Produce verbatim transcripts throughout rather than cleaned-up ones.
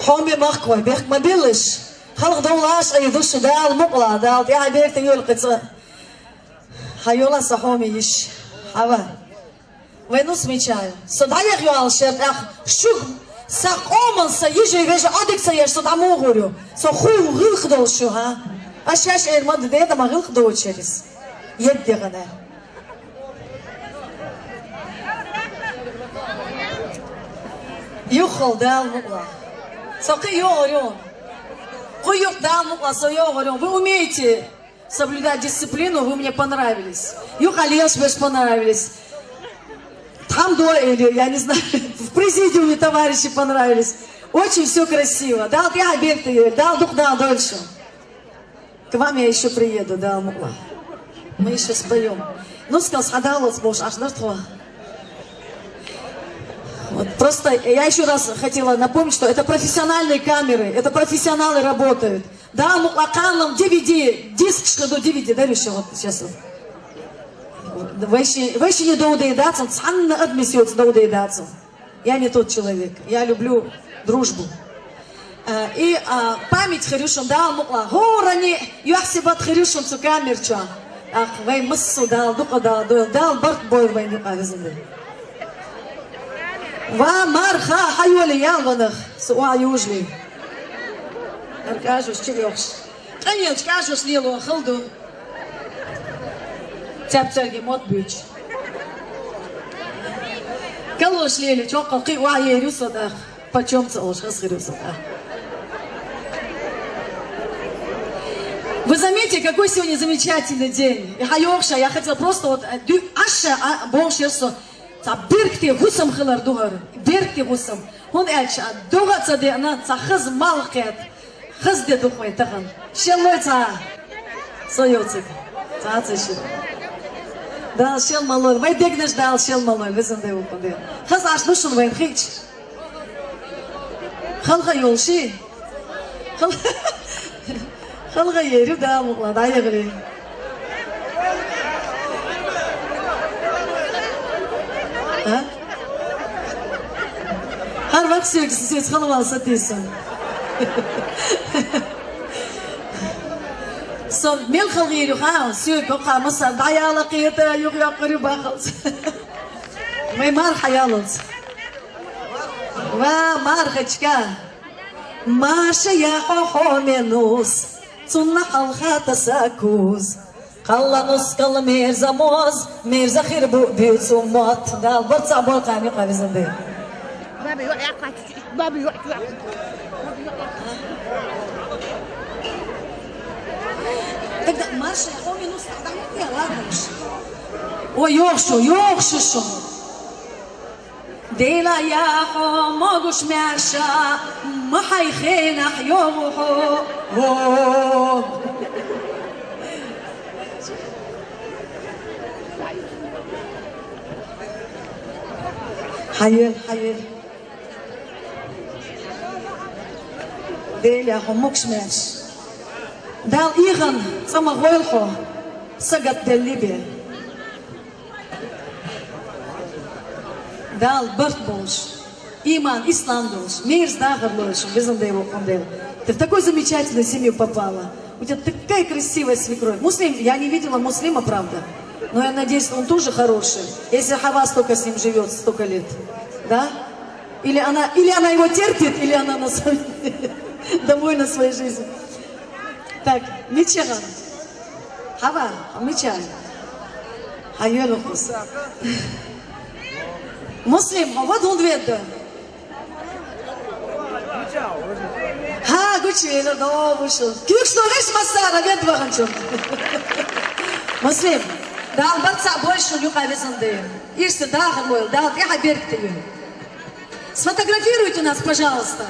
Хьоме махкой, бехк ма биллаш. Халкъ довлаш, ай душу Дала мукъла, Дала тӀехьа берта йолкъица. Хьайола са хьоме йиш. Хьава. Вай нус мичай. Со дӀаяхъ йоалла шер тӀаккха. Шуг са къоман са йижей вежа Ӏодик ца еш, со дӀа мугӀур ю. Со ху гӀилх долчу, хӀа? Аш шаьш эр ма деда ма гӀилх доцу шерис. ЕддегӀана. Юххал Дала мукъла. Со кхин йогӀур ю. Кху юкъ Дала мукъла, со йогӀур ю. Вы умеете соблюдать дисциплину, вы мне понравились. Юкъа лелаш берш понравились. Там до или, я не знаю, в президиуме товарищи понравились. Очень все красиво. Дала тӀехьа берта йойла, Дала дукха Дала дойла шу. К вам я еще приеду, Дала мукъла. Мы еще споем. Ну, сказал, схьадаллалц бохуш, аш нартхо. Вот, просто я еще раз хотела напомнить, что это профессиональные камеры, это профессионалы работают. Да, мукъла кхаллам D V D, диск что до D V D, дарю еще вот сейчас вот. Вайши, вайши не доуде дацам, цхьанна адмис йоц доуде дацам. Я не тот человек. Я люблю дружбу. А, и, а, память хир ю шун Дала мукъла. ХӀорани юхьсибат хир ю шун цу камерча. Ах, вай массо Дала, дукха Дала, дойла, Дала барт бойла вайн юкъа везан де. Ва марха хьайоли ял ванах, со уа южли. Аркажуш чи йохш. Къайелчкажуш лело халду. Цяп-цяги мот буьйч. Калош лели, чоккъал кхи уа ерю со дах. Почём ца олш, хас хирю со дах. Вы заметили, какой сегодня замечательный день? Я хайохша, я хотела просто вот, э, дю-, аша, а, бохшер со. Ца биркте гусам хилар дугар. Биркте гусам. ХӀунда аьлча а догӀа а ца деана, ца хаза мал кхет. Хаза де духвай тахан. Шеллой ца. Со йоциг. Ца ца ши. Дала шел малой. Вай дегнаш Дала шел малой. Везан де вукъу де. Хаза аш душун вайн хич. Халха йолши. Хал-, халха ерю Дала мукъла. ДӀаягӀли. А? ХӀар ваксиягас сес халавал сатийсан. Со мел халгӀийр ю ха, соьга кхаа масар дӀаяла кхета, юха йоккхур ю бахалц. Вай марха ялалц. Ва, мархачка. Маша я хьо хьо менус, цунна халха таса куз. Кхалла нускал мерза моз, мерза хир бу буьйцу мот. Дал барца бой кхани къавизан де. Баби, ё, я кхачу, баби, ё, ё. Тогда Маша, я хьо менус, тогда вот я, ладно уж. О, йохшу, йохшу шу. Дела я хьо могуш маьрша, ма хьай хенахь йогӀу хьо. Во. Хьайвел, хьайвел. Дела я хьо могуш маьрша. Дал ийгӀан цӀа ма гӀойла хьо, сагатделли бе. Дала барт болуш, иман, ислам долуш, мерза дахар лоьлуш, безам дай воккхун дела. Ты в такую замечательную семью попала. У тебя такая красивая свекровь. Муслим, я не видела Муслима, правда. Но я надеюсь, он тоже хороший. Если Хава столько с ним живет, столько лет. Да? Или она, или она его терпит, или она на своей, домой на своей жизни. Так, ничего. Хьава, мичара? Хьан йоьлу хӀуса? Муслим, хьо вад хӀунда ведда? Хьа, гучу велар, добушу. Куьйгаш догӀуш массара ведда ваханчун. Муслим, Дала барца бойшун юкъа везан де. Ирса даха бойла, Дала тӀехьа беркате ю. Сфотографируйте нас, пожалуйста.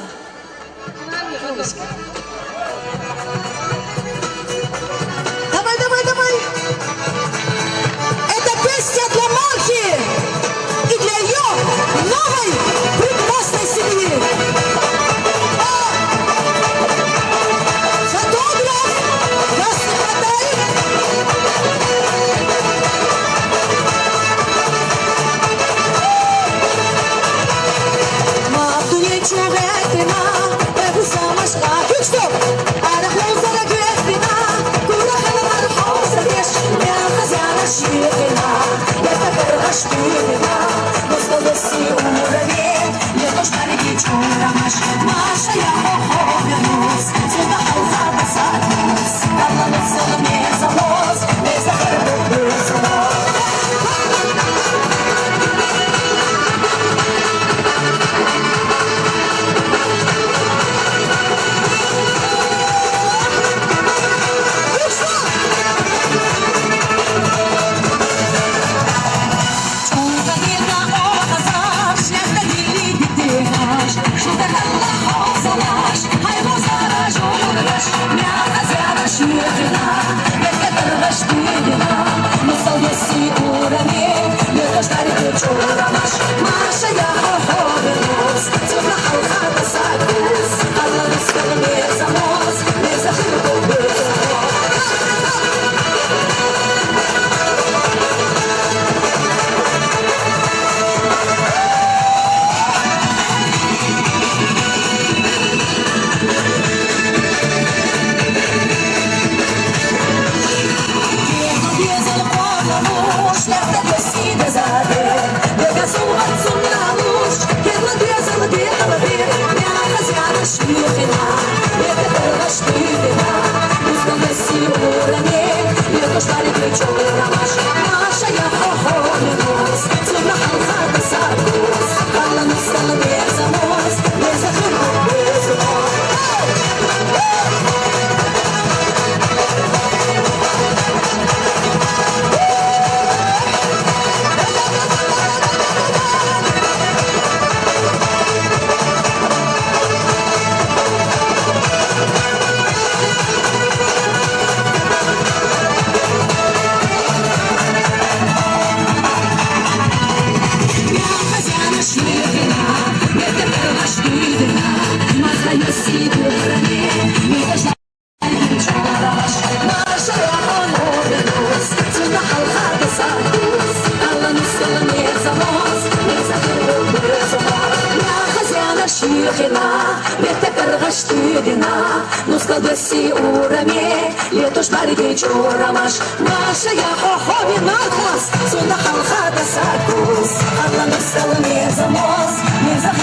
Давай, давай, давай. Это песня для Мархи и для её новой прекрасной семьи. А, фотограф, вас не хватает? Шихина, бертэ пэргъэщтыгъ дина, нускъэ дэси урами, летош бари дичурамаш, Маша я хохоминахас, сунда халха да сакус, Алла нускъэ мезамос, меза